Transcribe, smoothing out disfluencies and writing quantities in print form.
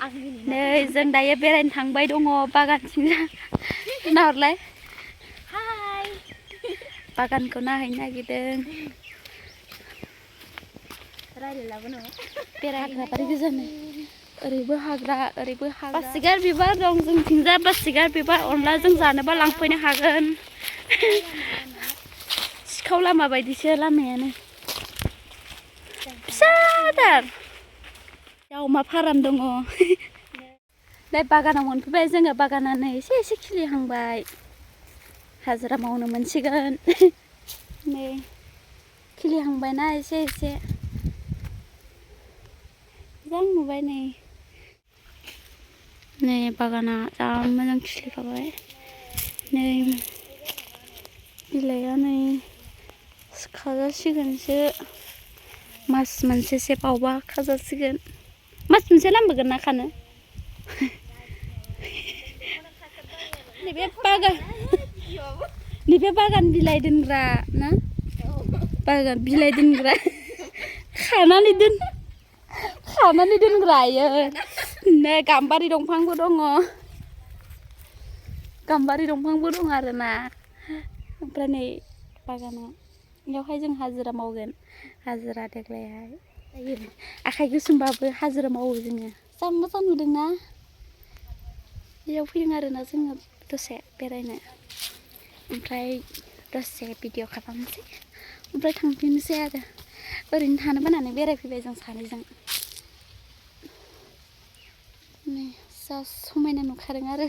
नै जों दायो बेरायनो थांबाय दङ बागानथिंजा नाहरलाय हाय बागानखौ नायहैनो नागिरदों रायलायलाबो नङा बेराय हाग्रा बारि गोजानो ओरैबो हाग्रा ओरैबो हाग्रा बासिगार बिबार दं जोंथिंजा बासिगार बिबार अनलाजों जानोबा लांफैनो हागोन सिखाव लामा बायदिसो लामायानो फिसाथार अमा फाराम दङ दा बागानाव मोनफैबाय जोङो बागानानो एसे खिलिहांबाय हाजिरा मावनो मोनसिगोन नै खिलिहांबायना एसे मोजां नुबाय नै बागाना जा मोजां खिलिखाबाय नै बिलाइआ नै खाजासिगोनसो मास मोनसेसो बावबा खाजासिगोन मास मोनसे नांबोगोन ना खानो नैबे बागान बिलाइ दोनग्रा ना बागान बिलाइ दोनग्रा खानानै दोनग्रा इयो नै गाम्बारि दंफांबो दङ आरोना ओमफ्राय नै बागानाव बेयावहाय जों हाजिरा मावगोन हाजिरा देग्लायहाय आखाइ गोसोमबाबो हाजिरा मावो जोङो जा मोजां नुदोंना बेयाव फैदों आरोना जोङो दसे बेरायनो ओमफ्राय दसे भिडिअ खालामनोसै ओमफ्राय थांफिननोसै आरो ओरैनो थानो बानानै बेरायफैबाय जों सानैजों नै जा समायना नुखादों आरो